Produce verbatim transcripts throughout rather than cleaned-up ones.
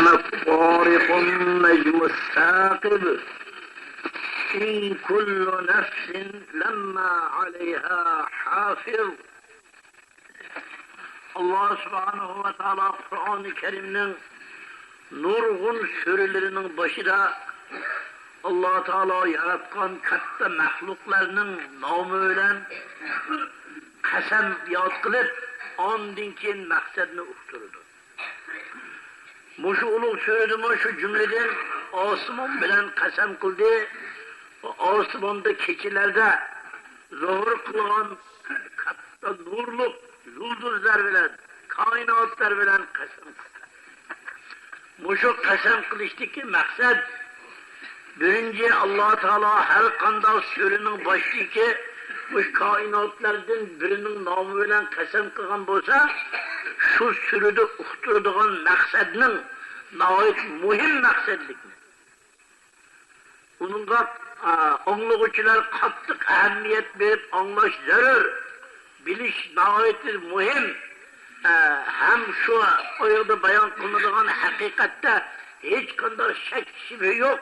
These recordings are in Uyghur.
الطارق، النجم الثاقب، إن كل نفس لما عليها حافظ. ئاللا سۇبھانەھۇ ۋە تائالا قۇرئانى كەرىمنىڭ نۇرغۇن سۈرىلىرىنىڭ بېشىدا ئاللا تائالا ياراتقان كاتتا مەخلۇقلارنىڭ نامى بىلەن قەسەم ياد قىلىپ، ئاندىن كېيىن مەقسەتنى ئۇقتۇرىدۇ. مۇشۇ ئۇلۇغ سۈرىدىمۇ شۇ جۈملىدىن ئاسمان بىلەن قەسەم قىلدى. ئاسماندا كېچىلەردە زۇھۇر قىلغان كاتتا نۇرلۇق يۇلدۇزلار بىلەن، كائىناتلار بىلەن قەسەم قىلدى. مۇشۇ قەسەم قىلىشتىكى مەقسەت، بىرىنچى، ئاللا تائالا ھەر قانداق سۈرىنىڭ باشىدىكى مۇشۇ كائىناتلاردىن بىرىنىڭ نامى بىلەن قەسەم قىلغان بولسا، شۇ سۈرىدە ئۇقتۇرىدىغان مەقسەتنىڭ ناھايىتى مۇھىم مەقسەتلىكىنى، ئۇنىڭغا، ئا، ئاڭلىغۇچىلار قاتتىق ئەھمىيەت بېرىپ ئاڭلاش زۆرۈر، بىلىش ناھايىتى مۇھىم. ئە، ھەم شۇ ئايىغدا بايان قىلىنىدىغان ھەقىقەتتە ھېچقانداق شەك شۈبھە يوق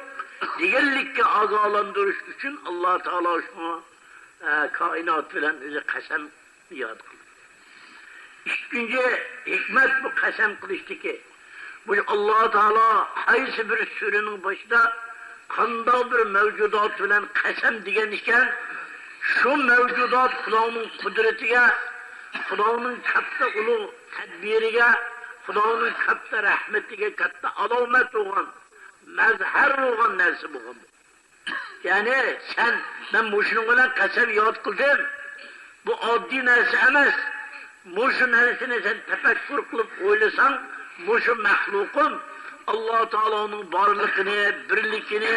دېگەنلىككە ئاگاھلاندۇرۇش ئۈچۈن ئاللا تائالا شۇ، ئە، كائىنات بىلەن ئۆزى قەسەم ياد قىلدى. ئىككىنچى ھېكمەت بۇ قەسەم قىلىشتىكى. بۇ ئاللا تائالا قايسى بىر سۈرىنىڭ باشىدا قانداق بىر مەۋجۇدات بىلەن قەسەم دېگەن ئىكەن، شۇ مەۋجۇدات خۇدانىڭ قۇدرىتىگە، خۇدانىڭ كاتتا ئۇلۇغ تەدبىرىگە، خۇدانىڭ كاتتا رەھمىتىگە كاتتا ئالامەت بولغان، مەزھەر بولغان نەرسە بولغان. يەنى سەن، مەن مۇشۇنىڭ بىلەن قەسەم ياد قىلدىم، بۇ ئاددىي نەرسە ئەمەس. مۇشۇ نەرسىنى سەن تەپەككۇر قىلىپ ئويلىساڭ، مۇشۇ مەخلۇقۇم ئاللا تائالانىڭ بارلىقىنى، بىرلىكىنى،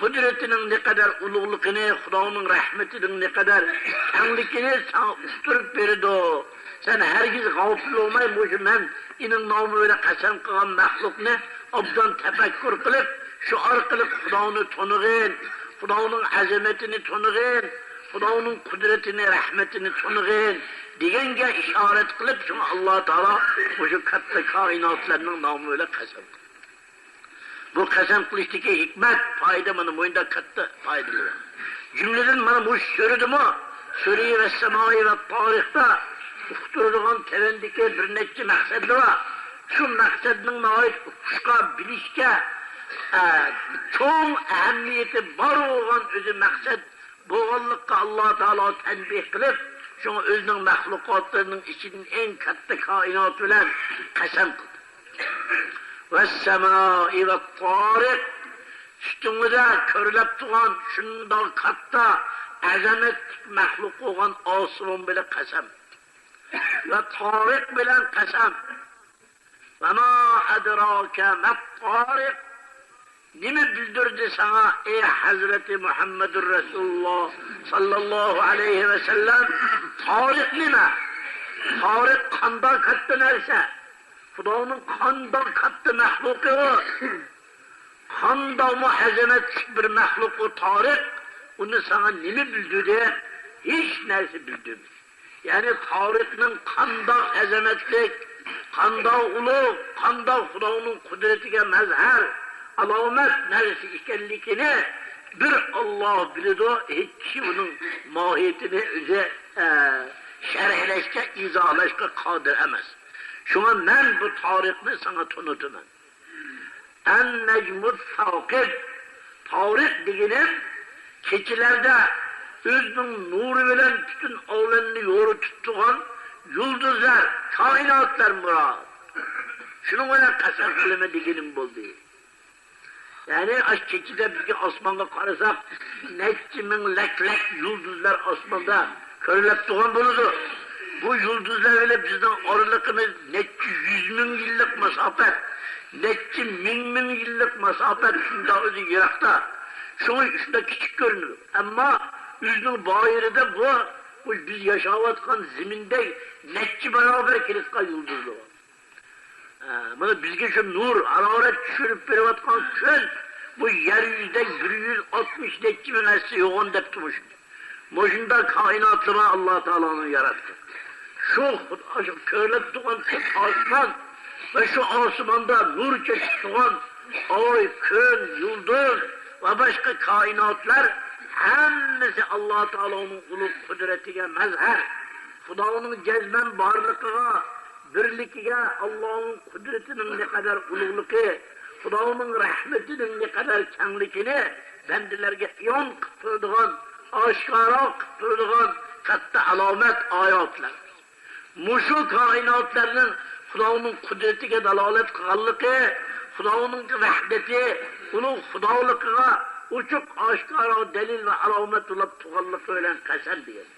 قۇدرىتىنىڭ نەقەدەر ئۇلۇغلۇقىنى، خۇدانىڭ رەھمىتىنىڭ نەقەدەر كەڭلىكىنى ساڭا ئۇقتۇرۇپ بېرىدۇ. سەن ھەرگىز غاپىل بولماي، مۇشۇ مەن ئېنىڭ نامى بىلەن قەسەم قىلغان مەخلۇقنى ئوبدان تەپەككۇر قىلىپ، شۇ ئارقىلىق خۇداڭنى تونۇغىن، خۇداڭنىڭ ئەزىمىتىنى تونۇغىن، خۇداڭنىڭ قۇدرىتىنى، رەھمىتىنى تونۇغىن دېگەنگە ئىشارەت قىلىپ، شۇڭا ئاللا تائالا مۇشۇ كاتتا كائىناتلارنىڭ نامى بىلەن قەسەم قىلدى. بۇ قەسەم قىلىشتىكى ھېكمەت، پايدا مانا مۇنداق كاتتا پايدىلىرى. جۈملىدىن مانا مۇشۇ سۈرىدىمۇ، سۈرە ۋەسسامائى ۋەتتارىقتا ئۇقتۇرىدىغان تۆۋەندىكى بىر نەچچە مەقسەتلىرى بار. شۇ مەقسەتنىڭ ناھايىتى ئۇقۇشقا، بىلىشكە، ئە، چوڭ ئەھمىيىتى بار بولغان ئۆزى مەقسەت بولغانلىققا ئاللا تائالا تەنبىھ قىلىپ، شۇڭا ئۆزىنىڭ مەخلۇقاتلىرىنىڭ ئىچىدىن ئەڭ كاتتا كائىنات بىلەن قەسەم قىلدى. ۋەسسامائى ۋەتتارىق، ئۈستۈڭىزدە كۆرۈلۈپ تۇرغان شۇنداق كاتتا، ئەزەمەتلىك مەخلۇق بولغان ئاسمان بىلەن قەسەم. ۋەتتارىق بىلەن قەسەم. ۋەما ئەدراكە مەتتارىق. نېمە بىلدۈردى ساڭا، ئەي ھەزرىتى مۇھەممەدۇر رەسۇلۇللا ساللاللاھۇ ئەلەيھى ۋەسەللەم، تارىق نېمە؟ تارىق قانداق كاتتا نەرسە؟ خۇدانىڭ قانداق كاتتا مەخلۇقى ئۇ؟ قانداقمۇ ئەزەمەتلىك بىر مەخلۇق ئۇ تارىق؟ ئۇنى ساڭا نېمە بىلدۈردى؟ ھېچ نەرسە بىلدۈرمىدى. يەنى تارىقنىڭ قانداق ئەزەمەتلىك، قانداق ئۇلۇغ، قانداق خۇدانىڭ قۇدرىتىگە مەزھەر، ئالامەت نەرسە ئىكەنلىكىنى بىر ئاللا بىلىدۇ، ھېچ كىشى ئۇنىڭ ماھىيىتىنى ئۆزى، ئە، شەرھلەشكە، ئىزاھلاشقا قادىر ئەمەس. شۇڭا مەن بۇ تارىقنى ساڭا تونۇتىمەن. ئەن نەجمۇ ساقىب. تارىق دېگىنىم كېچىلەردە ئۆزىنىڭ نۇرى بىلەن پۈتۈن ئالەمنى يورۇتۇپ تۇرغان يۇلدۇزلار، كائىناتلار مۇراد. شۇنىڭ بىلەن قەسەم قىلىمەن دېگىنىم بولدى. يەنى ئاشۇ كېچىدە بىزگە ئاسمانغا قارىساق، نەچچە مىڭ لەك-لەك يۇلدۇزلار ئاسماندا كۆرۈلۈپ تۇرغان بولىدۇ. بۇ يۇلدۇزلار بىلەن بىزنىڭ ئارىلىقىمىز نەچچە يۈز مىڭ يىللىق مۇساپەت، نەچچە مىڭ مىڭ يىللىق مۇساپەت شۇنداق ئۆزى يىراقتا. شۇڭا شۇنداق كىچىك كۆرۈنىدۇ. ئەمما ئۆزىنىڭ بايىرىدا بۇ، بۇ بىز ياشاۋاتقان زېمىندەك نەچچە باراۋەر كېلىۋاتقان يۇلدۇزلار بار. ئە، مانا بىزگە شۇ نۇر، ھارارەت چۈشۈرۈپ بېرىۋاتقان كۈن، بۇ يەر يۈزىدە بىر يۈز ئاتمىش نەچچە مىڭ ھەسسە يوغان دەپتۇ مۇشۇ. مۇشۇنداق كائىناتلىرى ئاللا تائالانىڭ ياراتقان. شۇ خۇد-، شۇ كۆرۈلۈپ تۇرغان پۈتۈن ئاسمان، ۋە شۇ ئاسماندا نۇر چېچىپ تۇرغان ئاي، كۈن، يۇلدۇز ۋە باشقا كائىناتلار ھەممىسى ئاللا تائالانىڭ ئۇلۇغ قۇدرىتىگە مەزھەر. خۇدانىڭ جەزمەن بارلىقىغا، بىرلىكىگە، ئاللانىڭ قۇدرىتىنىڭ نەقەدەر ئۇلۇغلۇقى، خۇدانىڭ رەھمىتىنىڭ نەقەدەر كەڭلىكىنى بەندىلەرگە ئىيان قىلىپ تۇرىدىغان، ئاشكارا قىلىپ تۇرىدىغان كاتتا ئالامەت ئايەتلەر. مۇشۇ كائىناتلارنىڭ خۇدانىڭ قۇدرىتىگە دالالەت قىلغانلىقى، خۇدانىڭ ۋەھدىتى، ئۇنىڭ خۇدالىقىغا ئوچۇق ئاشكارا دەلىل ۋە ئالامەت بولاپ تۇرغانلىقى بىلەن قەسەم دېگەن.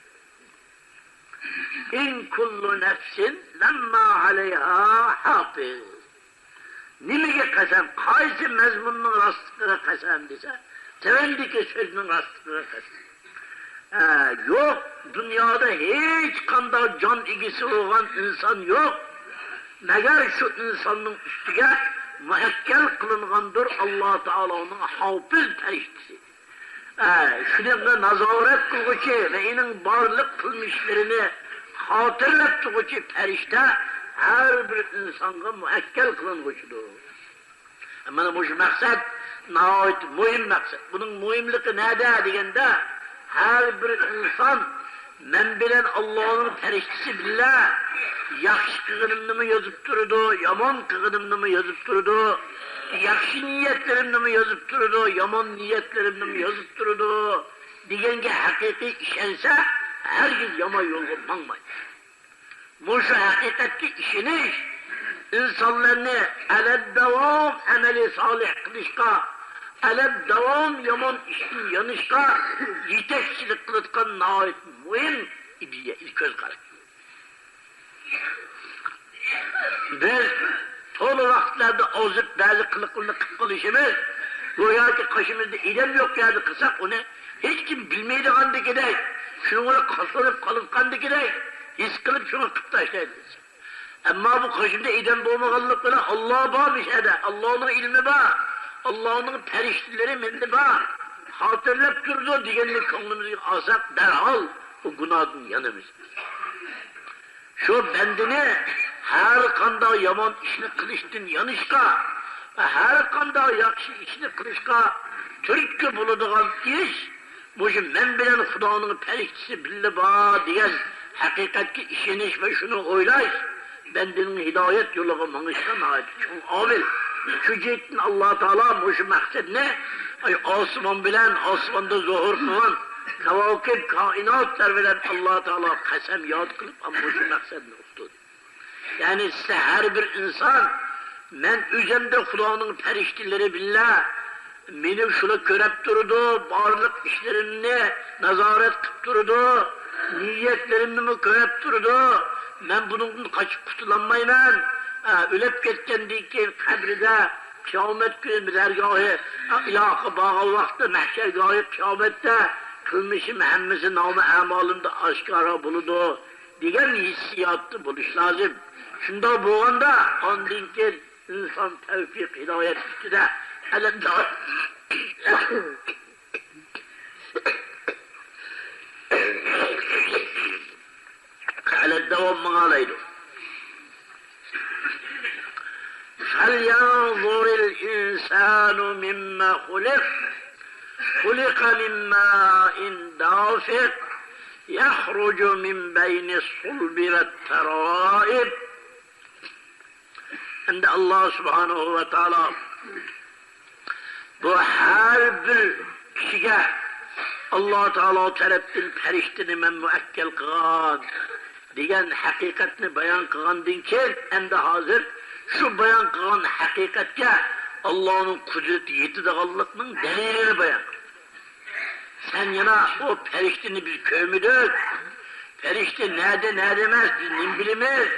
«ئىن كۇللۇ نەفسىن لەمما ئەلەيھا ھافىز.» نېمىگە قەسەم؟ قايسى مەزمۇننىڭ راستلىقىغا قەسەم دېسە، تۆۋەندىكى سۆزنىڭ راستلىقىغا قەسەم. ئە، يوق، دۇنيادا ھېچقانداق جان ئىگىسى بولغان ئىنسان يوق، مەگەر شۇ ئىنساننىڭ ئۈستىگە مۇئەككەل قىلىنغاندۇر ئاللا تائالانىڭ ھاپىز پەرىشتىسى. ئە، شۇنىڭغا نازارەت قىلغۇچى ۋە ئېنىڭ بارلىق قىلمىشلىرىنى خاتىرىلەپ تۇرغۇچى پەرىشتە ھەر بىر ئىنسانغا مۇئەككەل قىلىنغۇچىدۇر. مانا مۇشۇ مەقسەت ناھايىتى مۇھىم مەقسەت. بۇنىڭ مۇھىملىقى نەدە دېگەندە، ھەر بىر ئىنسان مەن بىلەن ئاللانىڭ پەرىشتىسى بىللە ياخشى قىلغىنىمنىمۇ يېزىپ تۇرىدۇ، يامان قىلغىنىمنىمۇ يېزىپ تۇرىدۇ، ياخشى نىيەتلىرىمنىمۇ يېزىپ تۇرىدۇ، يامان نىيەتلىرىمنىمۇ يېزىپ تۇرىدۇ دېگەنگە ھەقىقىي ئىشەنسە، ھەرگىز يامان يولغا ماڭمايدۇ. مۇشۇ ھەقىقەتكە ئىشىنىش ئىنسانلارنى ئەلەدداۋام ئەمەلى سالىھ قىلىشقا، ئەلەدداۋام يامان ئىشتىن يانىشقا يېتەكچىلىك قىلىدىغان ناھايىتى مۇھىم ئىدىيە، كۆز قاراش. بىز تولا ۋاقىتلاردا ئازىپ، بەزى قىلىقلىرىنى قىلىپ قېلىشىمىز، گوياكى قېشىمىزدا ئادەم يوق يەردە قىلساق، ئۇنى ھېچكىم بىلمەيدىغاندىكىدەك، شۇنىڭغا قاسلىنىپ قالىدىغاندىكىدەك ھېس قىلىپ، شۇڭا قىلىپ تاشلايدۇ. ئەمما بۇ قېشىمدا ئادەم بولمىغانلىق بىلەن، ئاللا بار مۇشۇ يەردە، ئاللانىڭ ئىلمى بار، ئاللانىڭ پەرىشتىلىرى مەندە بار، خاتىرىلەپ تۇرىدۇ دېگەننى كۆڭلىمىزگە ئالساق، دەرھال ئۇ گۇناھتىن يانىمىز. شۇ بەندىنى ھەر قانداق يامان ئىشنى قىلىشتىن يانىشقا ۋە ھەر قانداق ياخشى ئىشنى قىلىشقا تۈرتكە بولىدىغان ئىش، مۇشۇ مەن بىلەن خۇدانىڭ پەرىشتىسى بىللە بار دېگەن ھەقىقەتكە ئىشىنىش ۋە شۇنى ئويلاش بەندىنىڭ ھىدايەت يولىغا ماڭىشىغا ناھايىتى چوڭ ئامىل. شۇ جەھەتتىن ئاللا تائالا مۇشۇ مەقسەتنى، ئاي، ئاسمان بىلەن، ئاسماندا زۇھۇر قىلغان كاۋاكىب، كائىناتلار بىلەن ئاللا تائالا قەسەم ياد قىلىپ، مۇشۇ مەقسەتنى ئۇقتۇردى. يەنى سىز ھەر بىر ئىنسان، مەن ئۆزۈمدە خۇدانىڭ پەرىشتىلىرى بىللە، مېنى شۇلار كۆرەپ تۇرىدۇ، بارلىق ئىشلىرىمنى نازارەت قىلىپ تۇرىدۇ، نىيەتلىرىمنىمۇ كۆرەپ تۇرىدۇ. مەن بۇنىڭدىن قاچىپ قۇتۇلالمايمەن. ئە، ئۆلۈپ كەتكەندىن كېيىن قەبرىدە، قىيامەت كۈنى دەرگاھى، ئە، ئىلاھقا بارغان ۋاقىتتا، مەھشەرگاھى قىيامەتتە قىلمىشىم ھەممىسى نامە ئەمالىمدا ئاشكارا بولىدۇ دېگەن ھېسسىياتتا بولۇش لازىم. شۇنداق بولغاندا، ئاندىن كېيىن ئىنسان تەۋپىق، ھىدايەت ئۈستىدە ئەلەمدار، ئەلەمداۋام ماڭالايدۇ. فَلْيَنْظُرِ الْإِنْسَانُ مِمَّ خُلِقَ. خُلِقَ مِنْ مَاءٍ دَافِقٍ يَخْرُجُ مِنْ بَيْنِ الصُّلْبِ وَالتَّرَائِبِ. ئەمدى ئاللا سۇبھانەھۇ ۋە تائالا بۇ ھەر بىر كىشىگە ئاللا تائالا تەرەپتىن پەرىشتىنى مەن مۇئەككەل قىلغان دېگەن ھەقىقەتنى بايان قىلغاندىن كېيىن، ئەمدى ھازىر شۇ بايان قىلغان ھەقىقەتكە ئاللانىڭ قۇدرىتى يېتىدىغانلىقنىڭ دەلىلىنى بايان قىلدى. سەن يەنە ئۇ پەرىشتىنى بىز كۆرمىدۇق، پەرىشتە نەدە، نەدە ئەمەس، بىز نېمە بىلىمىز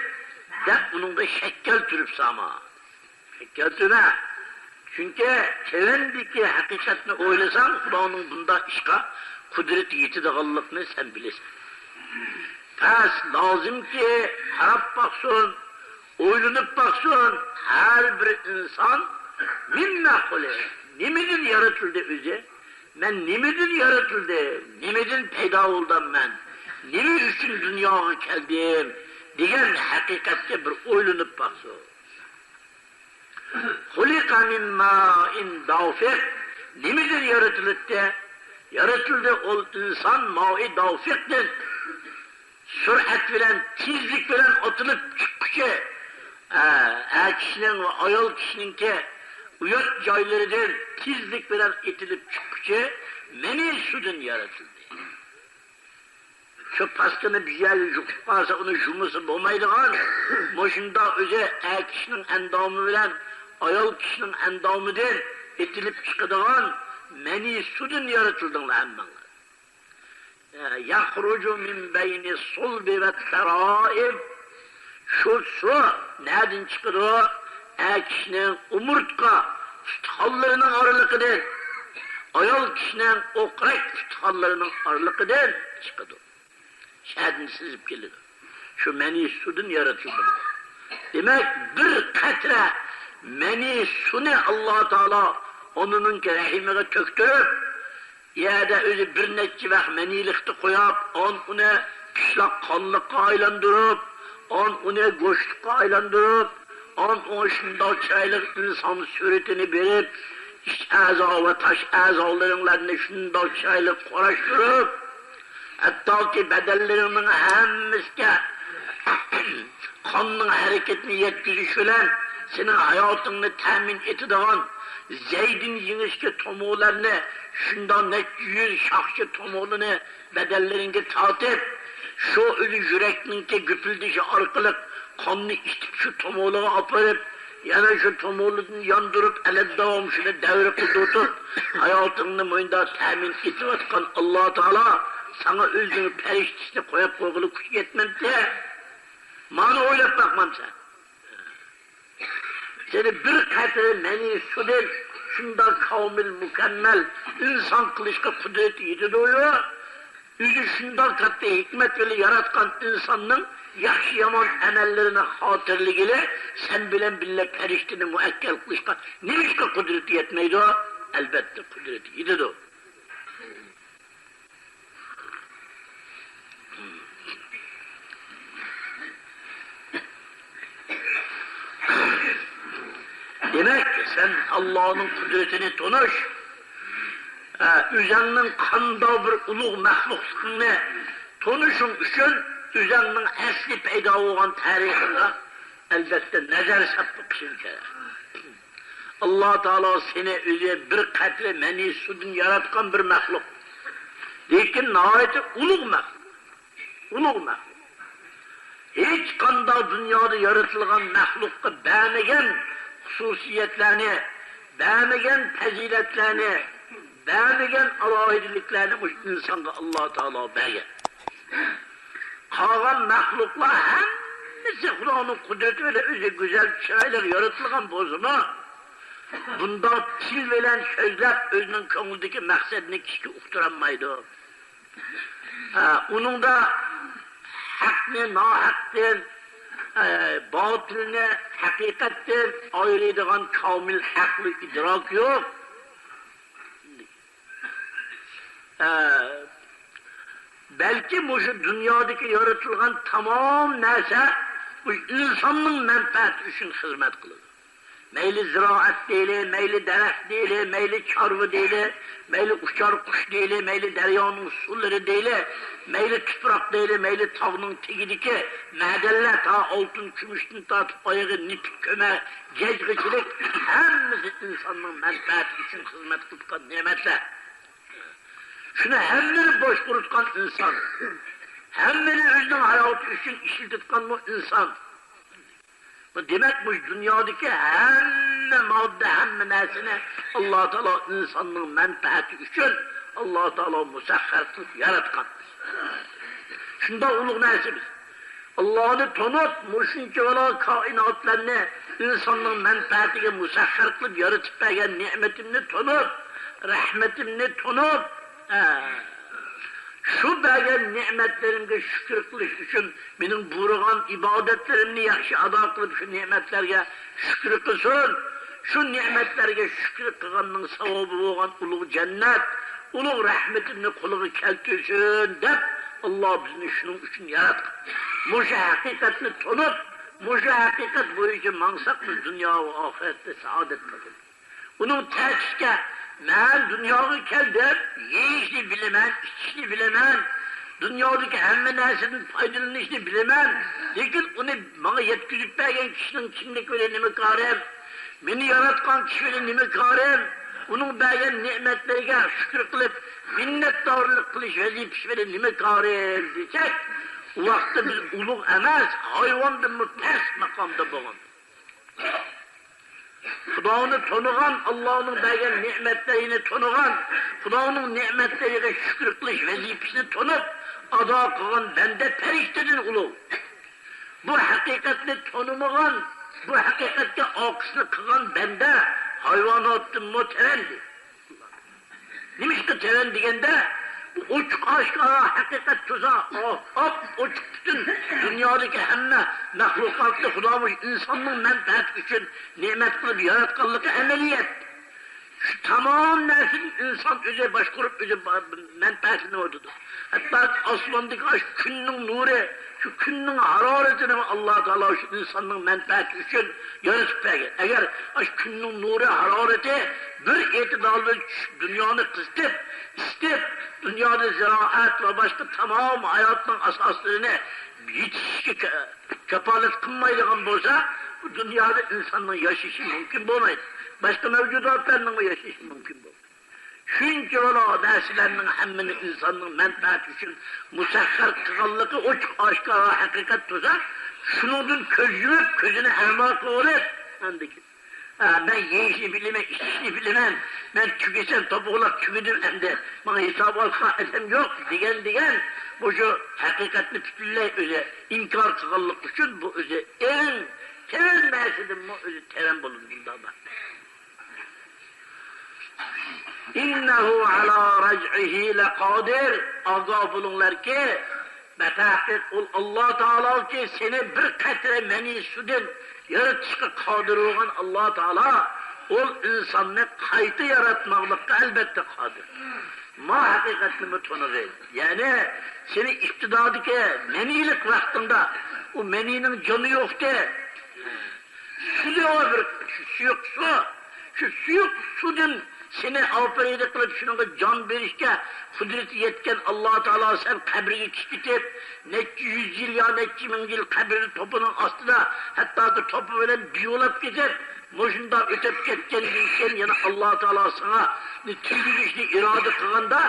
دەپ ئۇنىڭغا شەك كەلتۈرۈپسەنما؟ شەك كەلتۈرمە. چۈنكى تۆۋەندىكى ھەقىقەتنى ئويلىساڭ، خۇدانىڭ بۇنداق ئىشقا قۇدرىتى يېتىدىغانلىقىنى سەن بىلىسەن. پەس لازىمكى قاراپ باقسۇن، ئويلىنىپ باقسۇن، ھەر بىر ئىنسان مىمما خۇلىق، نېمىدىن يارىتىلدى ئۆزى؟ مەن نېمىدىن يارىتىلدىم؟ نېمىدىن پەيدا بولدۇم مەن؟ نېمە ئۈچۈن دۇنياغا كەلدىم؟ دېگەن ھەقىقەتكە بىر ئويلىنىپ باقسۇن. خۇلىقە مىن مائىن دافىق. نېمىدىن يارىتىلدى؟ يارىتىلدى ئۇ ئىنسان مائى دافىقتىن. سۈرئەت بىلەن، تېزلىك بىلەن ئاتىلىپ چىققۇچى، ئە، ئەر كىشىنىڭ ۋە ئايال كىشىنىڭكى ئۇيات جايلىرىدىن تېزلىك بىلەن ئېتىلىپ چىققۇچى مەنىي سۇدىن يارىتىلدى. شۇ پاستىنى بىر يەرگە يۇقۇپ قالسا، ئۇنى يۇمىسا بولمايدىغان، مۇشۇنداق ئۆزى ئەر كىشىنىڭ ئەندامى بىلەن ئايال كىشىنىڭ ئەندامىدىن ئېتىلىپ چىقىدىغان مەنىي سۇدىن يارىتىلدىڭلار ھەممىڭلار. يەخرۇجۇ مىن بەينى سۇلبى ۋە تەرائىب. شۇ سۇ نەدىن چىقىدۇ؟ ئەر كىشىنىڭ ئومۇرتقا ئۇستىخانلىرىنىڭ ئارىلىقىدىن، ئايال كىشىنىڭ ئوقرەك ئۇستىخانلىرىنىڭ ئارىلىقىدىن چىقىدۇ. شەدىن سىزىپ كېلىدۇ. شۇ مەنىي سۇدىن يارىتىلدى. دېمەك، بىر قەترە مەنىي سۇنى ئاللا تائالا ئانىنىڭكى رەھىمىگە تۆكتۈرۈپ، يەردە ئۆزى بىر نەچچە ۋاق مەنىيلىكتە قويۇپ، ئان ئۇنى پىشلاق قانلىققا ئايلاندۇرۇپ، ئان ئۇنى گۆشلۈككە ئايلاندۇرۇپ، ئان ئۇ شۇنداق چىرايلىق ئىنسان سۈرىتىنى بېرىپ، ئىچ ئەزا ۋە تاش ئەزالىرىڭلارنى شۇنداق چىرايلىق قوراشتۇرۇپ، ھەتتاكى بەدەنلىرىڭنىڭ ھەممىسىگە قاننىڭ ھەرىكىتىنى يەتكۈزۈش بىلەن سېنىڭ ھاياتىڭنى تەمىن ئېتىدىغان زەيدىن يېڭىچكە تومۇرلارنى، شۇنداق نەچچە يۈز شاخچە تومۇرلىنى بەدەنلىرىڭگە تارتىپ، شۇ ئۆزى يۈرەكنىڭكى گۈپۈلدىشى ئارقىلىق قاننى ئېتىپ، شۇ تومۇرلىرىغا ئاپىرىپ، يەنە شۇ تومۇرلىرىدىن ياندۇرۇپ، ئەلەتداۋام شۇنى دەۋرە قىلدۇرتۇپ، ھاياتىڭنى مۇنداق تەمىن ئېتىۋاتقان ئاللا تائالا ساڭا ئۆزىنىڭ پەرىشتىسىنى قويۇپ قويغىلى كۈچى يەتمەمتى؟ مانا ئويلاپ باقمامسەن؟ سېنى بىر قەترە مەنىي سۇدىن شۇنداق كامىل، مۇكەممەل ئىنسان قىلىشقا قۇدرىتى يېتىدۇ. ئۆزى شۇنداق كاتتا ھېكمەت بىلەن ياراتقان ئىنساننىڭ ياخشى-يامان ئەمەللىرىنى خاتىرىلىگىلى سەن بىلەن بىللە پەرىشتىنى مۇئەككەل قىلىشقا نېمىشقا قۇدرىتى يەتمەيدۇ؟ ئەلبەتتە، قۇدرىتى يېتىدۇ. دېمەك، سەن ئاللانىڭ قۇدرىتىنى تونۇش، ئە، ئۆزەڭنىڭ قانداق بىر ئۇلۇغ مەخلۇقلۇقىنى تونۇشۇڭ ئۈچۈن ئۆزەڭنىڭ ئەسلى پەيدا بولغان تارىخىڭغا، ئەلۋەتتە، نەزەر ساپ بېقىشىڭ كېرەك. ئاللا تائالا سېنى ئۆزى بىر قەترە مەنىي سۇدىن ياراتقان بىر مەخلۇق. لېكىن ناھايىتى ئۇلۇغ مەخلۇق. ئۇلۇغ مەخلۇق. ھېچقانداق دۇنيادا يارىتىلغان مەخلۇققا بەرمىگەن خۇسۇسىيەتلەرنى، بەرمىگەن پەزىلەتلەرنى، بەرمىگەن ئالاھىدىلىكلەرنى مۇشۇ ئىنسانغا ئاللا تائالا بەرگەن. قالغان مەخلۇقلار ھەممىسى خۇدانىڭ قۇدرىتى بىلەن ئۆزى گۈزەل، چىرايلىق يارىتىلغان بولسىمۇ، بۇنداق تىل بىلەن سۆزلەپ، ئۆزىنىڭ كۆڭلىدىكى مەقسەتنى كىشىگە ئۇقتۇرالمايدۇ. ھە، ئۇنىڭدا ھەقنى ناھەقتىن، ئە، باتىلنى ھەقىقەتتىن ئايرىيدىغان كامىل ئەقلى ئىدراك يوق. ئە، بەلكى مۇشۇ دۇنيادىكى يارىتىلغان تامام نەرسە بۇ ئىنساننىڭ مەنپەئەتى ئۈچۈن خىزمەت قىلىدۇ. مەيلى زىرائەت دەيلى، مەيلى دەرەخ دەيلى، مەيلى چارۋا دەيلى، مەيلى ئۇچار قۇش دەيلى، مەيلى دەريانىڭ سۇلىرى دەيلى، مەيلى تۇپراق دەيلى، مەيلى تاغنىڭ تېگىدىكى مەدەنلەر، تا ئالتۇن، كۈمۈشتىن تارتىپ ئايىغى نېفىت، كۆمۈر، گەجگىچىلىك، ھەممىسى ئىنساننىڭ مەنپەئەتى ئۈچۈن خىزمەت قىلىدىغان نېمەتلەر. شۇنى ھەممىنى باشقۇرۇۋاتقان ئىنسان، ھەممىنى ئۆزىنىڭ ھاياتى ئۈچۈن ئىشلىتىۋاتقانمۇ ئىنسان. بۇ دېمەك، مۇشۇ دۇنيادىكى ھەممە ماددا، ھەممە نەرسىنى ئاللا تائالا ئىنساننىڭ مەنپەئەتى ئۈچۈن ئاللا تائالا مۇسەخخەر قىلىپ ياراتقان. شۇنداق ئۇلۇغ نەرسە بىز. ئاللانى تونۇپ، مۇشۇنچىۋالا كائىناتلارنى ئىنساننىڭ مەنپەئەتىگە مۇسەخخەر قىلىپ يارىتىپ بەرگەن نېمىتىمنى تونۇپ، رەھمىتىمنى تونۇپ، ئە، شۇ بەرگەن نېمەتلىرىمگە شۈكۈر قىلىش ئۈچۈن، مېنىڭ بۇيرۇغان ئىبادەتلىرىمنى ياخشى ئادا قىلىپ، شۇ نېمەتلەرگە شۈكۈر قىلسۇن. شۇ نېمەتلەرگە شۈكۈر قىلغاننىڭ ساۋابى بولغان ئۇلۇغ جەننەت، ئۇلۇغ رەھمىتىمنى قولىغا كەلتۈرسۇن، دەپ، ئاللا بىزنى شۇنىڭ ئۈچۈن ياراتقان. مۇشۇ ھەقىقەتنى تونۇپ، مۇشۇ ھەقىقەت بويىچە ماڭساق، بىز دۇنيا ۋە ئاخىرەتتە سائادەت قازىنىمىز. ئۇنىڭ تەكشىگە، مەن دۇنياغا كەلدىم، يېيىشنى بىلىمەن، ئىچىشنى بىلىمەن، دۇنيادىكى ھەممە نەرسىدىن پايدىلىنىشنى بىلىمەن، لېكىن ئۇنى ماڭا يەتكۈزۈپ بەرگەن كىشىنىڭ كىملىكى بىلەن نېمە كارىم؟ مېنى ياراتقان كىشى بىلەن نېمە كارىم؟ ئۇنىڭ بەرگەن نېمەتلىرىگە شۈكۈر قىلىپ، مىننەتدارلىق قىلىش ۋەزىپىسى بىلەن نېمە كارىم دېسەك، ئۇ ۋاقىتتا بىز ئۇلۇغ ئەمەس، ھايۋاندىنمۇ پەس ماقامدا بولغان. خۇدانى تونۇغان، ئاللانىڭ بەرگەن نېمەتلىرىنى تونۇغان، خۇدانىڭ نېمەتلىرىگە شۈكۈر قىلىش ۋەزىپىسىنى تونۇپ ئادا قىلغان بەندە پەرىشتىدىن ئۇلۇغ. بۇ ھەقىقەتنى تونۇمىغان، بۇ ھەقىقەتكە ئاقىسلىق قىلغان بەندە ھايۋاناتتىنمۇ تۆۋەن. نېمىشقا تۆۋەن دېگەندە، بۇ ئوچۇق ئاشكارا ھەقىقەت تۇرسا، ئاپ-، ئاپ-ئوچۇق پۈتۈن دۇنيادىكى ھەممە مەخلۇقاتنى خۇدا مۇشۇ ئىنساننىڭ مەنپەئەتى ئۈچۈن نېمەت قىلىپ ياراتقانلىقى ئەمەلىيەت. شۇ تامام نەرسىنى ئىنسان ئۆزى باشقۇرۇپ، ئۆزى با-، مەنپەئەتلىنىۋاتىدۇ. ھەتتا ئاسماندىكى ئاشۇ كۈننىڭ نۇرى، شۇ كۈننىڭ ھارارىتىنى ئاللا تائالا شۇ ئىنساننىڭ مەنپەئەتى ئۈچۈن يارىتىپ بەرگەن. ئەگەر ئاشۇ كۈننىڭ نۇرى، ھارارىتى بىر ئېتىدال بىلەن چۈشۈپ، دۇنيانى قىزىتىپ، ئىسىتىپ، دۇنيادا زىرائەت ۋە باشقا تامام ھاياتنىڭ ئاساسلىرىنى يېتىشىشكە كا-، كاپالەت قىلمايدىغان بولسا، بۇ دۇنيادا ئىنساننىڭ ياشىشى مۇمكىن بولمايدۇ. باشقا مەۋجۇداتلارنىڭمۇ ياشىشى مۇمكىن بولمايدۇ. شۇنچىۋالا نەرسىلەرنىڭ ھەممىنى ئىنساننىڭ مەنپەئەتى ئۈچۈن مۇسەخخەر قىلغانلىقى ئوچۇق ئاشكارا ھەقىقەت تۇرسا، شۇنىڭدىن كۆز يۇمۇپ، كۆزىنى ئەما قىلىۋېلىپ، ئاندىن كېيىن، ھە، مەن يېيىشنى بىلىمەن، ئىچىشنى بىلىمەن، مەن تۈگىسەم، توپا بولاپ تۈگىدىم ئەمدى، ماڭا ھېساب ئالىدىغان ئادەم يوق، دېگەن، دېگەن، مۇشۇ ھەقىقەتنى پۈتۈنلەي ئۆزى ئىنكار قىلغانلىقى ئۈچۈن بۇ ئۆزى ئەڭ تۆۋەن نەرسىدىنمۇ ئۆزى تۆۋەن بولىدۇ، مۇنداق بار. ئىننەھۇ ئەلا رەجئىھى لەقادىر. ئاگاھ بولۇڭلاركى، بەتەھقىق ئۇ ئاللا تائالاكى سېنى بىر قەترە مەنىي سۇدىن يارىتىشقا قادىر بولغان ئاللا تائالا، ئۇ ئىنساننى قايتا ياراتماقلىققا ئەلبەتتە قادىر. ما ھەقىقەتنىمۇ تونۇغىن. يەنى سېنى ئىپتىدادىكى مەنىيلىك ۋاقتىڭدا، ئۇ مەنىينىڭ جانى يوقتى. سۇدى بار بىر سۇيۇق سۇ. شۇ سۇيۇق سۇدىن سېنى ئاپىرىدە قىلىپ، شۇنىڭغا جان بېرىشكە قۇدرىتى يەتكەن ئاللا تائالا سەن قەبرىگە چىقىپ كېتىپ، نەچچە يۈز يىل يا نەچچە مىڭ يىل قەبرىنى توپىنىڭ ئاستىدا، ھەتتاكى توپا بىلەن بىۋۇلاپ كېتىپ، مۇشۇنداق ئۆتۈپ كەتكەندىن كېيىن يەنە ئاللا تائالا ساڭا تىرگۈزۈشنى ئىرادە قىلغاندا،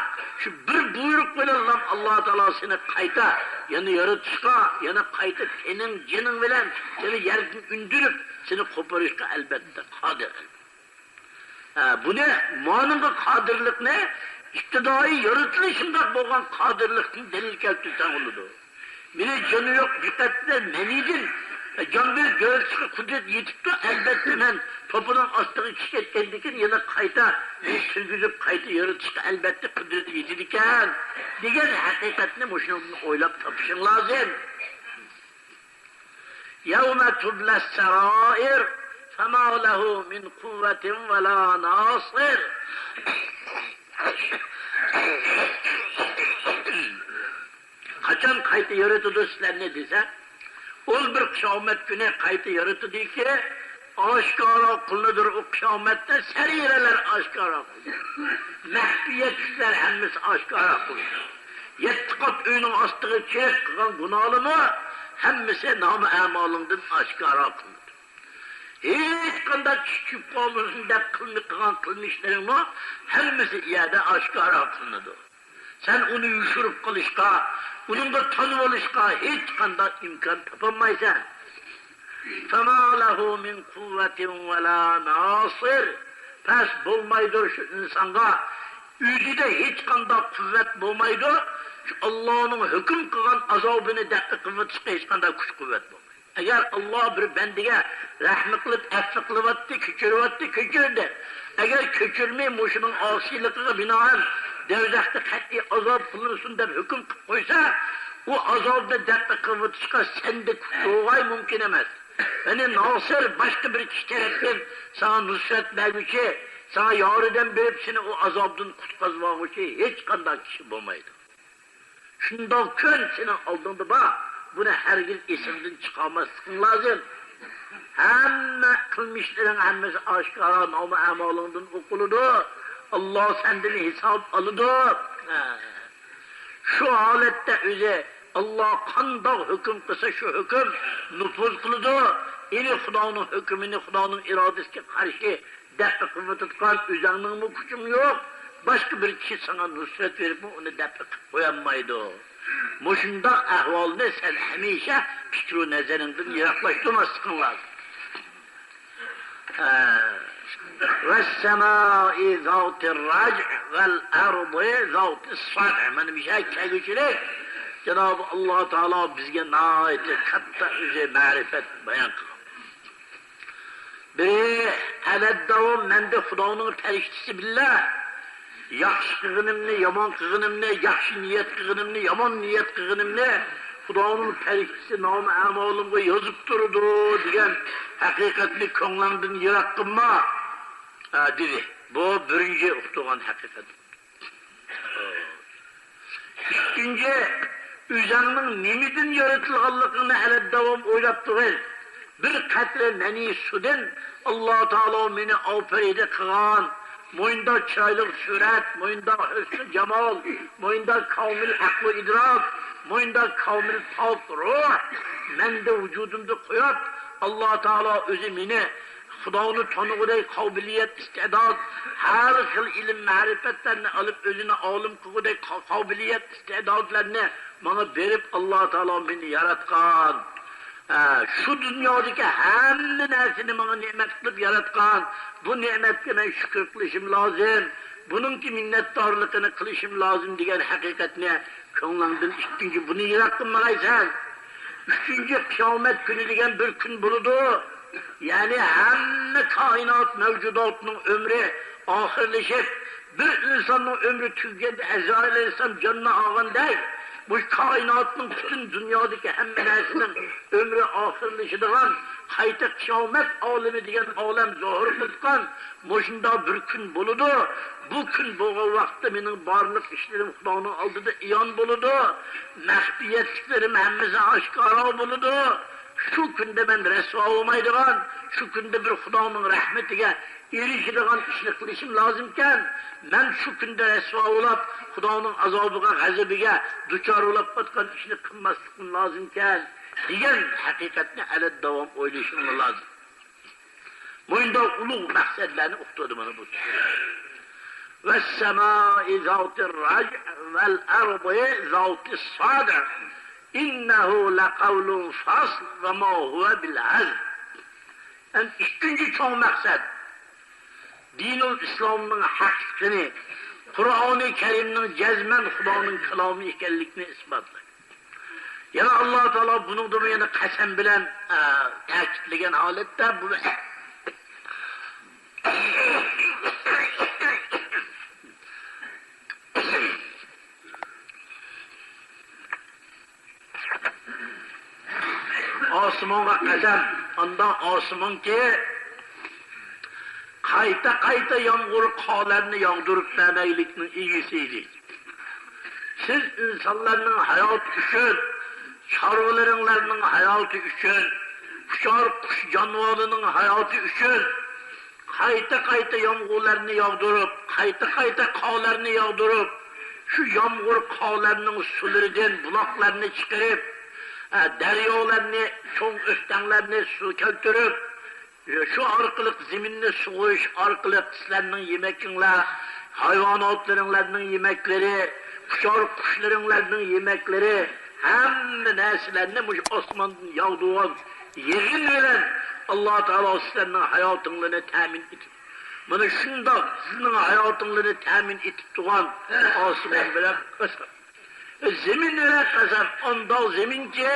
شۇ بىر بۇيرۇق بىلەنلا ئاللا تائالا سېنى قايتا يەنە يارىتىشقا، يەنە قايتا تېنىڭ، جېنىڭ بىلەن سېنى يەردىن ئۈندۈرۈپ، سېنى قوپۇرۇشقا ئەلبەتتە قادىر. ھە، بۇنى، مانىڭغا قادىرلىقنى، ئىپتىدائىي يارىتىلىشىڭدا بولغان قادىرلىقتىن دەلىل كەلتۈرسەڭ بولىدۇ. مېنى جېنى يوق بىر قەترە مەنىدىن جان بېرىپ يارىتىشقا قۇدرەت يېتىپتۇ. ئەلبەتتە، مەن توپىنىڭ ئاستىغا چۈشۈپ كەتكەندىن كېيىن يەنە قايتا مېنى تىرگۈزۈپ، قايتا يارىتىشقا ئەلبەتتە قۇدرەت يېتىدىكەن، دېگەن ھەقىقەتنى مۇشۇنىڭدىن ئويلاپ تاپىشىڭ لازىم. يَوْمَ تُبْلَى السَّرَائِرُ فَمَا لَهُ مِنْ قُوَّةٍ وَلَا نَاصِرٍ. قاچان قايتا يارىتىدۇ سىلەرنى دېسە، ئۇ بىر قىيامەت كۈنى قايتا يارىتىدۇكى، ئاشكارا قىلىنىدۇ. ئۇ قىيامەتتە سەرىرىلەر ئاشكارا قىلىنىدۇ. مەخپىيەتلىكلەر ھەممىسى ئاشكارا قىلىنىدۇ. يەتتە قات ئۆينىڭ ئاستىغا كىرىپ قىلغان گۇناھلىرىمۇ ھەممىسى نامە ئەمالىڭدىن ئاشكارا قىلىنىدۇ. ھېچقانداق كىشى چۈشۈپ قالمىسۇن دەپ قىلماي قىلغان قىلمىشلىرىڭمۇ ھەممىسى ئۇ يەردە ئاشكارا قىلىنىدۇ. سەن ئۇنى يوشۇرۇپ قىلىشقا، ئۇنىڭغا تانىۋېلىشقا ھېچقانداق ئىمكان تاپالمايسەن. فَمَا لَهُ مِنْ قُوَّةٍ وَلَا نَاصِرٍ. پەس بولمايدۇ شۇ ئىنسانغا. ئۆزىدە ھېچقانداق قۇۋۋەت بولمايدۇ. شۇ ئاللانىڭ ھۆكۈم قىلغان ئازابىنى دەپئى قىلىۋېتىشقا ھېچقانداق كۈچ-قۇۋۋەت بولمايدۇ. ئەگەر ئاللا بىر بەندىگە رەھمى قىلىپ، ئەپۇ قىلىۋەتتى، كەچۈرۈۋەتتى، كەچۈردى. ئەگەر كەچۈرمەي، مۇشۇنىڭ ئاسىيلىقىغا بىنائەن دوزاختا قەتئىي ئازاب قىلىنسۇن دەپ ھۆكۈم قىلىپ قويسا، ئۇ ئازابنى دەپئى قىلىۋېتىشقا سەندە كۈچ بولغاي مۇمكىن ئەمەس. يەنى ناسىر، باشقا بىر كىشى تەرەپتىن ساڭا نۇسرەت بەرگۈچى، ساڭا ياردەم بېرىپ، سېنى ئۇ ئازابتىن قۇتقۇزۇۋالغۇچى ھېچقانداق كىشى بولمايدۇ. شۇنداق كۈن سېنىڭ ئالدىڭدا بار. بۇنى ھەرگىز ئېسىڭدىن چىقارماسلىقىڭ لازىم. ھەممە قىلمىشلىرىڭ ھەممىسى ئاشكارا نامە ئەمالىڭدىن ئوقۇلىدۇ. ئاللا سەندىن ھېساب ئالىدۇ. ھە. شۇ ھالەتتە ئۆزى ئاللا قانداق ھۆكۈم قىلسا، شۇ ھۆكۈم نوپۇز قىلىدۇ. يەنى خۇدانىڭ ھۆكمىنى، خۇدانىڭ ئىرادىسىگە قارشى دەپئى قىلىۋېتىدىغان ئۆزەڭنىڭمۇ كۈچۈڭ يوق، باشقا بىر كىشى ساڭا نۇسرەت بېرىپمۇ ئۇنى دەپئى قىلىپ قويالمايدۇ. مۇشۇنداق ئەھۋالنى سەن ھەمىشە پىكرۇ نەزىرىڭدىن يىراقلاشتۇرماسلىقىڭ لازىم. ھە. والسماء ذات الرجع والأرض ذات الصدع. مانا مۇشۇ كەلگۈچىلىك جانابى ئاللا تائالا بىزگە ناھايىتى كاتتا ئۆزى مەرىپەت بايان قىلغان. بىرى، ئەلەدداۋام مەندە خۇدانىڭ پەرىشتىسى بىللە ياخشى قىلغىنىمنى، يامان قىلغىنىمنى، ياخشى نىيەت قىلغىنىمنى، يامان نىيەت قىلغىنىمنى خۇدانىڭ پەرىشتىسى نامە ئەمالىمغا يازىپ تۇرىدۇ دېگەن ھەقىقەتنى كۆڭلۈڭدىن يىراق قىلما، ھە، دېدى. بۇ بىرىنچى ئۇقتۇرغان ھەقىقەت. ئىككىنچى، ئۆزۈڭنىڭ نېمىدىن يارىتىلغانلىقىڭنى ئەلەدداۋام ئويلاپ تۇرغىن. بىر قەترە مەنىي سۇدىن ئاللا تائالا مېنى ئاپەرىدە قىلغان. موينىدا چىرايلىق سۈرەت، موينىدا ھۆسنى جامال، موينىدا كامىل ئەقلى ئىدراك، موينىدا كامىل پاك روھ مەندە ۋۇجۇدۇمدا قويۇپ، ئاللا تائالا ئۆزى مېنى خۇدانى تونۇغۇدەك قابىلىيەت، ئىستىئداد، ھەر خىل ئىلىم مەرىپەتلەرنى ئېلىپ، ئۆزىنى ئالىم قىلغۇدەك قا-، قابىلىيەت، ئىستىئدادلارنى ماڭا بېرىپ، ئاللا تائالا مېنى ياراتقان. ھە، شۇ دۇنيادىكى ھەممە نەرسىنى ماڭا نېمەت قىلىپ ياراتقان. بۇ نېمەتكە مەن شۈكۈر قىلىشىم لازىم. بۇنىڭكى مىننەتدارلىقىنى قىلىشىم لازىم دېگەن ھەقىقەتنى كۆڭلۈڭدىن ئىككىنچى بۇنى يىراق قىلمىغايسەن. ئۈچىنچى قىيامەت كۈنى دېگەن بىر كۈن بولىدۇ. يەنى ھەممە كائىنات مەۋجۇداتنىڭ ئۆمرى ئاخىرلىشىپ، بىر ئىنساننىڭ ئۆمرى تۈگىگەندە ئەزرائىل ئەلەيھىسسالام جاننى ئالغاندەك، بۇ كائىناتنىڭ پۈتۈن دۇنيادىكى ھەممە نەرسىنىڭ ئۆمرى ئاخىرلىشىدىغان قايتا قىيامەت ئالىمى دېگەن ئالەم زۇھۇر قىلىدىغان مۇشۇنداق بىر كۈن بولىدۇ. بۇ كۈن بولغان ۋاقىتتا مېنىڭ بارلىق ئىشلىرىم خۇدانىڭ ئالدىدا ئىيان بولىدۇ. مەخپىيەتلىكلىرىم ھەممىسى ئاشكارا بولىدۇ. شۇ كۈندە مەن رەسۋا بولمايدىغان، شۇ كۈندە بىر خۇدانىڭ رەھمىتىگە ئېرىشىدىغان ئىشنى قىلىشىم لازىمكەن، مەن شۇ كۈندە رەسۋا بولاپ، خۇدانىڭ ئازابىغا، غەزىپىگە دۇچار بولاپ قاتقان ئىشنى قىلماسلىقىم لازىمكەن، دېگەن ھەقىقەتنى ئەلەت داۋام ئويلىشىڭلار لازىم. مۇنداق ئۇلۇغ مەقسەتلەرنى ئۇقتۇردى مانا بۇ. والسماء ذات الرجع والأرض ذات الصدع إنه لقول فصل وما هو بالهزل. ئەمدى ئىككىنچى چوڭ مەقسەت، دىنۇل ئىسلامنىڭ ھەقلىقىنى، قۇرئانى كەرىمنىڭ جەزمەن خۇدانىڭ كالامى ئىكەنلىكىنى ئىسپاتلايدۇ. يەنە ئاللا تائالا بۇنىڭدىمۇ يەنە قەسەم بىلەن، ئە، تەكىتلىگەن ھالەتتە بۇ ئاسمانغا قەسەم، ئانداق ئاسمانكى، قايتا-قايتا يامغۇر قارلارنى ياغدۇرۇپ بەرمەيلىكنىڭ ئىگىسى ئىدى. سىز ئىنسانلارنىڭ ھاياتى ئۈچۈن، چارۋىلىرىڭلارنىڭ ھاياتى ئۈچۈن، ئۇچار قۇش جانىۋارلىرىنىڭ ھاياتى ئۈچۈن قايتا-قايتا يامغۇرلارنى ياغدۇرۇپ، قايتا-قايتا قارلارنى ياغدۇرۇپ، شۇ يامغۇر قارلارنىڭ سۇلىرىدىن بۇلاقلارنى چىقىرىپ، ئە، دەريالارنى، چوڭ ئۆستەڭلەرنى سۇ كەلتۈرۈپ، شۇ ئارقىلىق زېمىننى سۇغۇرۇش ئارقىلىق سىلەرنىڭ يېمەكلىرىڭلار، ھايۋاناتلىرىڭلارنىڭ يېمەكلىرى، ئۇچار قۇشلىرىڭلارنىڭ يېمەكلىرى، ھەممە نەرسىلەرنى مۇشۇ ئاسماندىن ياغدۇرغان يېغىن بىلەن ئاللا تائالا سىلەرنىڭ ھاياتىڭلارنى تەمىن ئېتىپ، مانا شۇنداق سىزنىڭ ھاياتىڭلارنى تەمىن ئېتىپ تۇرغان ئاسمان بىلەن قەسەم. زېمىن بىلەن قەسەم، ئانداق زېمىنكى،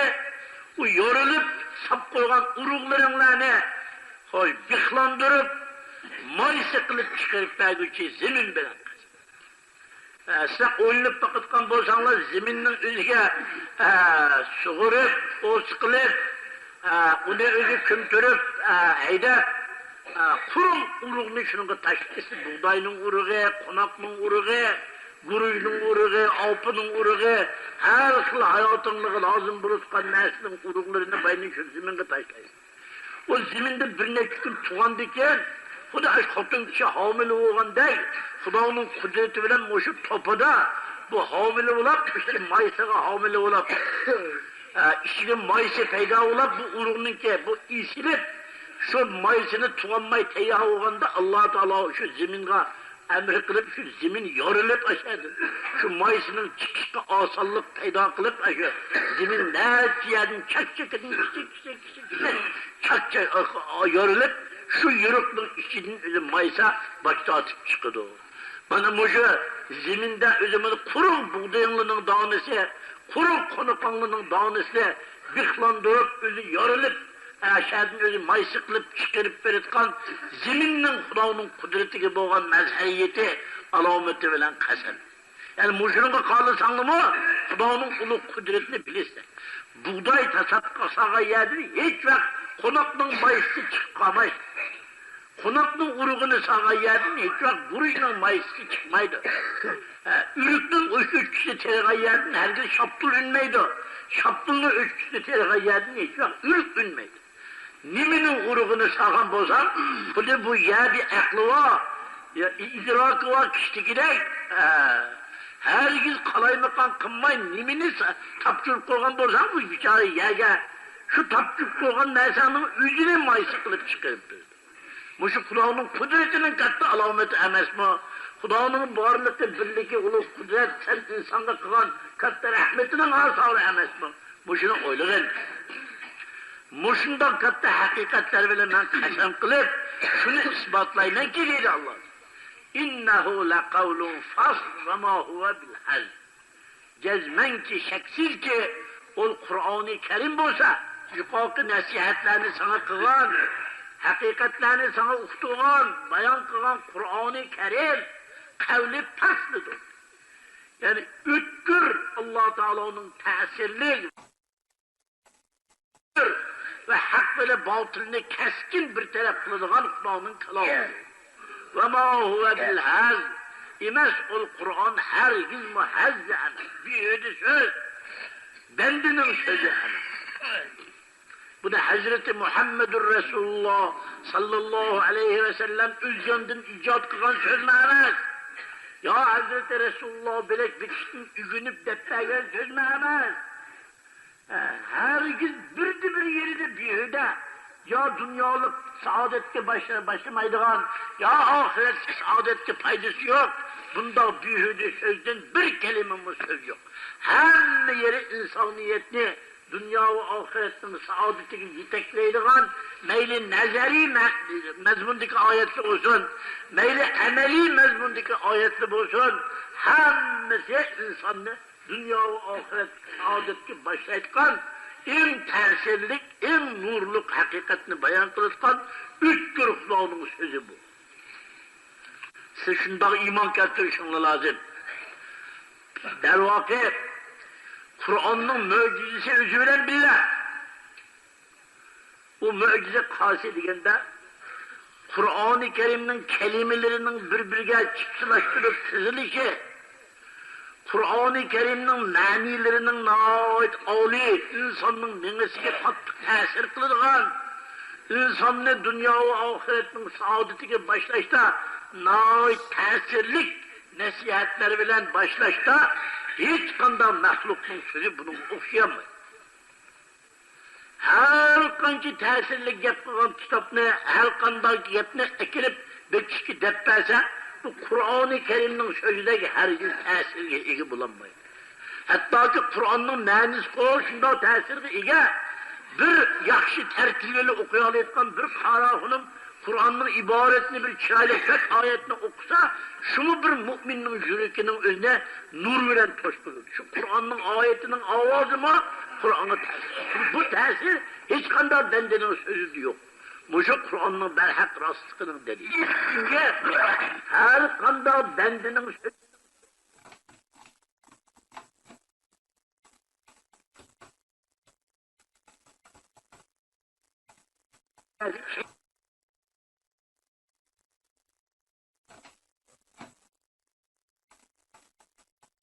ئۇ يورۇلۇپ ساپ قويغان ئۇرۇقلىرىڭلارنى، ھوي، بىخلاندۇرۇپ، مايسا قىلىپ چىقىرىپ بەرگۈچى زېمىن بىلەن قەسەم. ئە، سىلەر ئويلىنىپ باقىدىغان بولساڭلار، زېمىننىڭ ئۆزىگە، ئە، سۇغۇرۇپ، ئوزۇق قىلىپ، ئە، ئۇنى ئۆزى كۆمتۈرۈپ، ئە، ھەيدەپ، ئە، قۇرۇق ئۇرۇقنى شۇنىڭغا تاشلايسىز. بۇغداينىڭ ئۇرۇقى، قوناقنىڭ ئۇرۇقى، گۈرۈچنىڭ ئۇرۇقى، ئاپىنىڭ ئۇرۇقى، ھەر خىل ھاياتىڭلارغا لازىم بولۇۋاتقان نەرسىنىڭ ئۇرۇقلىرىنى بايىنى شۇ زېمىنغا تاشلايسەن. ئۇ زېمىندە بىر نەچچە كۈن تۇرغاندىكىن، خۇددى ئاشۇ خوتۇن كىشى ھامىلە بولغاندەك، خۇدانىڭ قۇدرىتى بىلەن مۇشۇ توپىدا بۇ ھامىلە بولاپ، ئىچى مايسىغا ھامىلە بولاپ، ئە، ئىچىگە مايسا پەيدا بولاپ، بۇ ئۇرۇقنىڭكى، بۇ ئېسىلىپ، شۇ مايسىنى تۇغالماي تەييار بولغاندا، ئاللا تائالا شۇ زېمىنغا ئەمر قىلىپ، شۇ زېمىن يورۇلۇپ ئاشۇ، شۇ مايسىنىڭ چىقىشقا ئاسانلىق پەيدا قىلىپ، ئاشۇ زېمىن نەچچە يەردىن چاك-چاكىدىن كىچىك، كىچىك، كىچىك، كىچىك چاك-چاك يورۇلۇپ، شۇ يورۇقنىڭ ئىچىدىن ئۆزى مايسا باش تارتىپ چىقىدۇ. مانا مۇشۇ زېمىندە ئۆزى مانا قۇرۇق بۇغدىيىڭلارنىڭ دانىسى، قۇرۇق قوناقىڭلارنىڭ دانىسىنى بىخلاندۇرۇپ، ئۆزى يورۇلۇپ، ئەشەدىن ئۆزى مايسا قىلىپ چىقىرىپ بېرىدىغان زېمىننىڭ خۇدانىڭ قۇدرىتىگە بولغان مەزھەرىيىتى، ئالامىتى بىلەن قەسەم. يەنى مۇشۇنىڭغا قارىساڭلىمۇ خۇدانىڭ ئۇلۇغ قۇدرىتىنى بىلىسەن. بۇغداي تاساتقا سالغان يەردىن ھېچ ۋاقىت قوناقنىڭ مايسىسى چىقىپ قالمايدۇ. قوناقنىڭ ئۇرۇقىنى سالغان يەردىن ھېچ ۋاقىت گۈرۈچنىڭ مايسىسى چىقمايدۇ. ھە، ئۆرۈكنىڭ ئۆچ-، ئۆچكىسى تېرىغان يەردىن ھەرگىز شاپتۇل ئۈنمەيدۇ. شاپتۇلنىڭ ئۆچكىسى تېرىغان يەردىن ھېچ ۋاقىت ئۆرۈك ئۈنمەيدۇ. نېمىنىڭ ئۇرۇقىنى سالغان بولساڭ، خۇددى بۇ يەردە ئەقلى بار، يا ئىدراكى بار كىشىدىكىدەك، ھە، ھەرگىز قالايمىقان قىلماي، نېمىنى سا-، تاپشۇرۇپ قويغان بولساڭ بۇ بىچارە يەرگە، شۇ تاپشۇرۇپ قويغان نەرسەڭنىڭ ئۆزىنى مايسا قىلىپ چىقىرىپ بېرىدۇ. مۇشۇ خۇدانىڭ قۇدرىتىنىڭ كاتتا ئالامىتى ئەمەسمۇ؟ خۇدانىڭ بارلىقى، بىرلىكى، ئۇلۇغ قۇدرەت، سەن ئىنسانغا قىلغان كاتتا رەھمىتىنىڭ ئاسارى ئەمەسمۇ؟ مۇشۇنى ئويلىغىن. مۇشۇنداق كاتتا ھەقىقەتلەر بىلەن مەن قەسەم قىلىپ، شۇنى ئىسپاتلايمەنكى، دەيدۇ ئاللا. ئىننەھۇ لەقەۋلۇن فەسل ۋە ما ھۇۋە بىل ھەزل. جەزمەنكى، شەكسىزكى، ئۇ قۇرئانى كەرىم بولسا، يۇقىرىقى نەسىھەتلەرنى ساڭا قىلغان، ھەقىقەتلەرنى ساڭا ئۇقتۇرغان، بايان قىلغان قۇرئانى كەرىم قەۋلى پەسلىدۇر. يەنى ئۆتكۈر، ئاللا تائالانىڭ تەسىرلىك ۋە ھەق بىلەن باتىلنى كەسكىن بىر تەرەپ قىلىدىغان خۇدانىڭ كالامى. ۋە ما ھۇۋە بىل ھەزل. ئەمەس، ئۇ قۇرئان ھەرگىزمۇ ھەزل ئەمەس، بىھۇدە سۆز، بەندىنىڭ سۆزى ئەمەس. بۇنى ھەزرىتى مۇھەممەدۇر رەسۇلۇللا ساللاللاھۇ ئەلەيھى ۋەسەللەم ئۆز جانىدىن ئىجاد قىلغان سۆزمۇ ئەمەس. يا ھەزرىتى رەسۇلۇللا بىلەك بېكىشتىن ئۆگىنىپ دەپ بەرگەن سۆزمۇ ئەمەس. ھەرگىز بىردە بىر يېرىدە بىھۇدە، يا دۇنيالىق سائادەتكە باش-، باشلىمايدىغان، يا ئاخىرەتلىك سائادەتكە پايدىسى يوق، بۇنداق بىھۇدە سۆزدىن بىر كەلىمىمۇ سۆز يوق. ھەممە يېرى ئىنسانىيەتنى دۇنيا ۋە ئاخىرەتنىڭ سائادىتىگە يېتەكلەيدىغان، مەيلى نەزەرىي مە-، مەزمۇندىكى ئايەتلەر بولسۇن، مەيلى ئەمەلىي مەزمۇندىكى ئايەتلەر بولسۇن، ھەممىسى ئىنساننى دۇنيا ۋە ئاخىرەت سائادەتكە باشلايدىغان ئەڭ تەسىرلىك، ئەڭ نۇرلۇق ھەقىقەتنى بايان قىلىدىغان ئۆتكۈر خۇدانىڭ سۆزى بۇ. سىز شۇنداق ئىمان كەلتۈرۈشۈڭلار لازىم. دەرۋەقە، قۇرئاننىڭ مۆجىزىسى ئۆزى بىلەن بىللە. ئۇ مۆجىزە قايسى دېگەندە، قۇرئانى كەرىمنىڭ كەلىمىلىرىنىڭ بىر-بىرىگە چىپسىلاشتۇرۇپ تىزىلىشى، قۇرئانى كەرىمنىڭ مەنىلىرىنىڭ ناھايىتى ئالىي، ئىنساننىڭ مېڭىسىگە قاتتىق تەسىر قىلىدىغان، ئىنساننى دۇنيا ۋە ئاخىرەتنىڭ سائادىتىگە باشلاشتا ناھايىتى تەسىرلىك نەسىھەتلەر بىلەن باشلاشتا، ھېچقانداق مەخلۇقنىڭ سۆزى بۇنىڭغا ئوخشىيالمايدۇ. ھەر قانچە تەسىرلىك گەپ قىلغان كىتابنى، ھەر قانداق گەپنى ئەكېلىپ بېكىشكە دەپ بەرسە، بۇ قۇرئانى كەرىمنىڭ سۆزىدەك ھەرگىز تەسىرگە ئىگە بولالمايدۇ. ھەتتاكى قۇرئاننىڭ مەنىسىغۇ شۇنداق تەسىرگە ئىگە، بىر ياخشى تەرتىلىنى ئوقۇيالايدىغان بىر قارا خانىم قۇرئاننىڭ ئىبارەتنى، بىر چىرايلىق بەك ئايەتنى ئوقۇسا، شۇمۇ بىر مۇئمىننىڭ يۈرىكىنىڭ ئۆزىنى نۇر بىلەن توشقۇزىدۇ. شۇ قۇرئاننىڭ ئايىتىنىڭ ئاۋازىمۇ قۇرئانغا تەسىر. بۇ تەسىر ھېچقانداق بەندىنىڭ سۆزىدە يوق. مۇشۇ قۇرئاننىڭ بەرھەق راستلىقىنىڭ دەلىلى. چۈنكى ھەر قانداق بەندىنىڭ سۆزى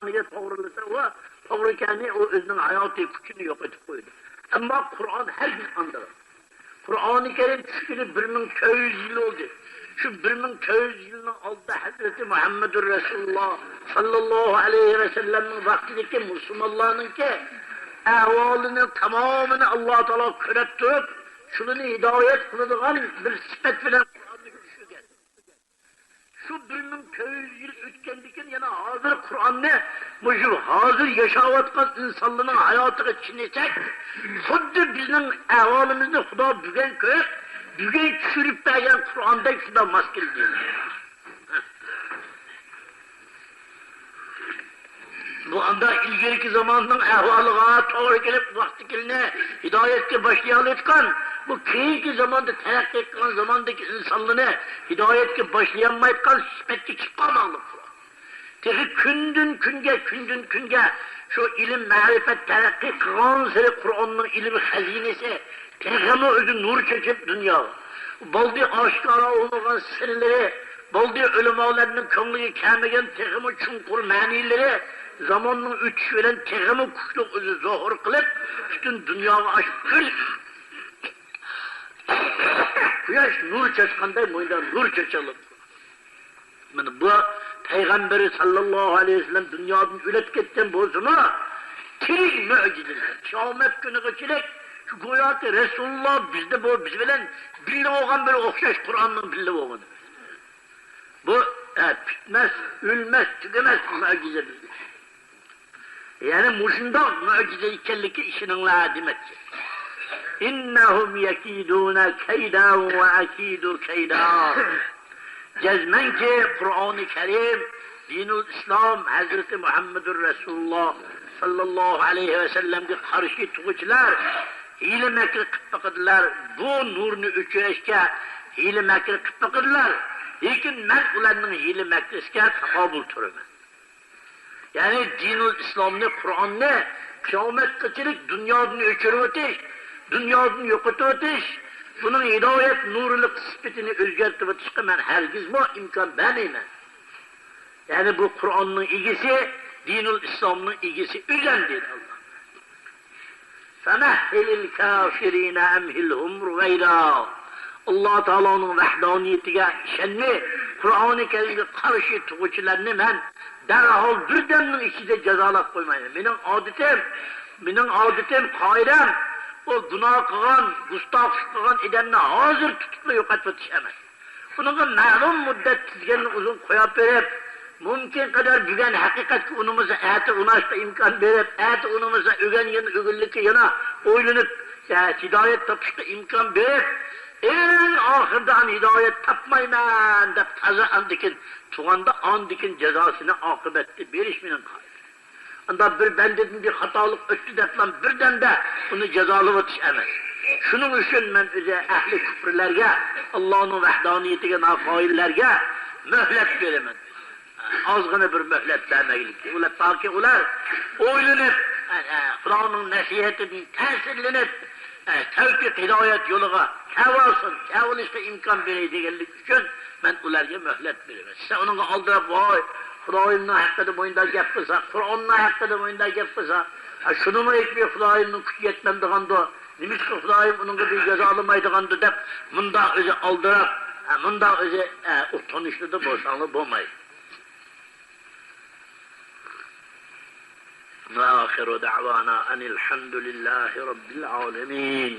ئىمانىگە توغرىلىسا، ئۇ توغرا ئىكەننى، ئۇ ئۆزىنىڭ ھاياتىي كۈچىنى يوقىتىپ قويىدۇ. ئەمما قۇرئان ھەرگىز ئاندىغان. قۇرئانى كەرىم چۈشكىلى بىر مىڭ تۆت يۈز يىل بولدى. شۇ بىر مىڭ تۆت يۈز يىلنىڭ ئالدىدا ھەزرىتى مۇھەممەدۇر رەسۇلۇللا ساللاللاھۇ ئەلەيھى ۋەسەللەمنىڭ ۋاقتىدىكى مۇسۇلمانلارنىڭكى ئەھۋالىنىڭ تامامىنى ئاللا تائالا كۆرۈپ تۇرۇپ، شۇلارنى ھىدايەت قىلىدىغان بىر سۈپەت بىلەن قۇرئاننى چۈشۈرگەن. شۇ بىر مىڭ تۆت يۈز يىل ئۆتكەندىن كېيىن يەنە ھازىر قۇرئاننى مۇشۇ ھازىر ياشاۋاتقان ئىنسانلارنىڭ ھاياتىغا چىڭىتسەك، خۇددى بىزنىڭ ئەھۋالىمىزنى خۇدا بۈگۈن كۆرۈپ، بۈگۈن چۈشۈرۈپ بەرگەن قۇرئاندەك شۇنداق ماس كېلىدۇ. بۇ ئاندا ئىلگىرىكى زاماننىڭ ئەھۋالىغا توغرا كېلىپ، ۋاقتى كېلىنى ھىدايەتكە باشلىيالىۋاتقان، بۇ كېيىنكى زاماندا تەرەققىي قىلغان زاماندىكى ئىنسانلارنى ھىدايەتكە باشلىيالمايدىغان سۈپەتكە چىقىپ قالماقلىق. تېخى كۈندىن كۈنگە، كۈندىن كۈنگە شۇ ئىلىم مەرىپەت تەرەققىي قىلغانسېرى قۇرئاننىڭ ئىلىم خەزىنىسى تېخىمۇ ئۆزى نۇر چېچىپ دۇنياغا. بالدى ئاشكارا بولمىغان سىرلىرى، بالدى ئۆلىمالارنىڭ كۆڭلىگە كەلمىگەن تېخىمۇ چوڭقۇر مەنىلىرى زاماننىڭ ئۆتۈشى بىلەن تېخىمۇ كۈچلۈك ئۆزى زۇھۇر قىلىپ، پۈتۈن دۇنياغا ئاشۇ بىر قۇياش نۇر چاچقاندەك مۇنداق نۇر چاچالىدۇ. مانا بۇ پەيغەمبىرى ساللاللاھۇ ئەلەيھى ۋەسەللەم دۇنيادىن ئۆلۈپ كەتكەن بولسىمۇ، تىرىك مۆجىزىلەر. قىيامەت كۈنىگىچىلىك شۇ گوياكى رەسۇلۇللا بىزدە بۇ، بىز بىلەن بىللە بولغان بىر ئوخشاش قۇرئاننىڭ بىللە بولغىنى. بۇ، ئە، پۈتمەس، ئۆلمەس، تۈگىمەس مۆجىزە بىزدە. يەنى مۇشۇنداق مۆجىزە ئىكەنلىكىگە ئىشىنىڭلار دېمەكچى. إنهم يكيدون كيدا وأكيد كيدا. جەزمەنكى، قۇرئانى كەرىم، دىنۇل ئىسلام، ھەزرىتى مۇھەممەدۇر رەسۇلۇللا ساللاللاھۇ ئەلەيھى ۋەسەللەمگە قارشى تۇغۇچىلار ھىيلە-مەكىر قىلىپ بېقىدىلار. بۇ نۇرنى ئۆچۈرۈشكە ھىيلە-مەكىر قىلىپ بېقىدىلار. لېكىن مەن ئۇلارنىڭ ھىيلە-مەكرىسىگە تاقابىل تۇرىمەن. يەنى دىنۇل ئىسلامنى، قۇرئاننى قىيامەتكىچىلىك دۇنيادىن ئۆچۈرۈۋېتىش، دۇنيادىن يوقىتىۋېتىش، بۇنىڭ ھىدايەت نۇرلۇق سۈپىتىنى ئۆزگەرتىۋېتىشقا مەن ھەرگىزمۇ ئىمكان بەرمەيمەن. يەنى بۇ قۇرئاننىڭ ئىگىسى، دىنۇل ئىسلامنىڭ ئىگىسى ئۆزەم، دېدى ئاللا. فمهل الكافرين أمهلهم رويدا. ئاللا تائالانىڭ ۋەھدانىيىتىگە ئىشەنمەي، قۇرئانى كەرىمگە قارشى تۇغۇچىلارنى مەن دەرھال بىردەمنىڭ ئىچىدە جازالاپ قويمايمەن. مېنىڭ ئادىتىم، مېنىڭ ئادىتىم، قائىدەم، ئۇ گۇناھ قىلغان، گۇستاخلىق قىلغان ئادەمنى ھازىر تۇتۇپلا يوقاتىۋېتىش ئەمەس. ئۇنىڭغا مەلۇم مۇددەت تىزگىننى ئۇزۇن قويۇپ بېرىپ، مۇمكىن قەدەر بۈگۈن ھەقىقەتكە ئۇنىمىسا، ئەتە ئۇناشقا ئىمكان بېرىپ، ئەتە ئۇنىمىسا، ئۆگەنگەن ئۆگۈنلۈككە يەنە ئويلىنىپ، ھە، ھىدايەت تاپىشقا ئىمكان بېرىپ، ئەڭ ئاخىرىدا ئەمدى ھىدايەت تاپمايمەن دەپ تازا ئاندىكىن تۇغاندا، ئاندىكىن جازاسىنى ئاقىۋەتتە بېرىش مېنىڭ قائىدەم. ئاندا بىر بەندىدىن بىر خاتالىق ئۆتتى دەپلا بىردەمدە ئۇنى جازالىۋېتىش ئەمەس. شۇنىڭ ئۈچۈن مەن ئۆزى ئەھلى كۇپرلەرگە، ئاللانىڭ ۋەھدانىيىتىگە ناقايىللەرگە مۆھلەت بېرىمەن. ئازغىنە بىر مۆھلەت بەرمەيلىككى. ئۇلار تاكى ئۇلار ئويلىنىپ، ئە، ئە، خۇدانىڭ نەسىھەتىدىن تەسىرلىنىپ، ئە، تەۋپىق ھىدايەت يولىغا كەۋالسۇن، كەۋىلىشقا ئىمكان بېرەي دېگەنلىك ئۈچۈن مەن ئۇلارغا مۆھلەت بېرىمەن. سىز ئۇنىڭغا ئالدىراپ، ۋاي، خۇدايىمنىڭ ھەققىدە مۇنداق گەپ قىلسا، قۇرئاننىڭ ھەققىدە مۇنداق گەپ قىلسا، ھە، شۇنىمۇ ئېيتماي، خۇدايىمنىڭ كۈچى يەتمەمدىغاندۇ، نېمىشقا خۇدايىم ئۇنىڭغا بىر جازالىمايدىغاندۇ دەپ، مۇنداق ئۆزى ئالدىراپ، ھە، مۇنداق ئۆزى، ئە، ئۇقتۇرۇشلىرىدا بولساڭلار بولمايدۇ. وآخر دعوانا أن الحمد لله رب العالمين.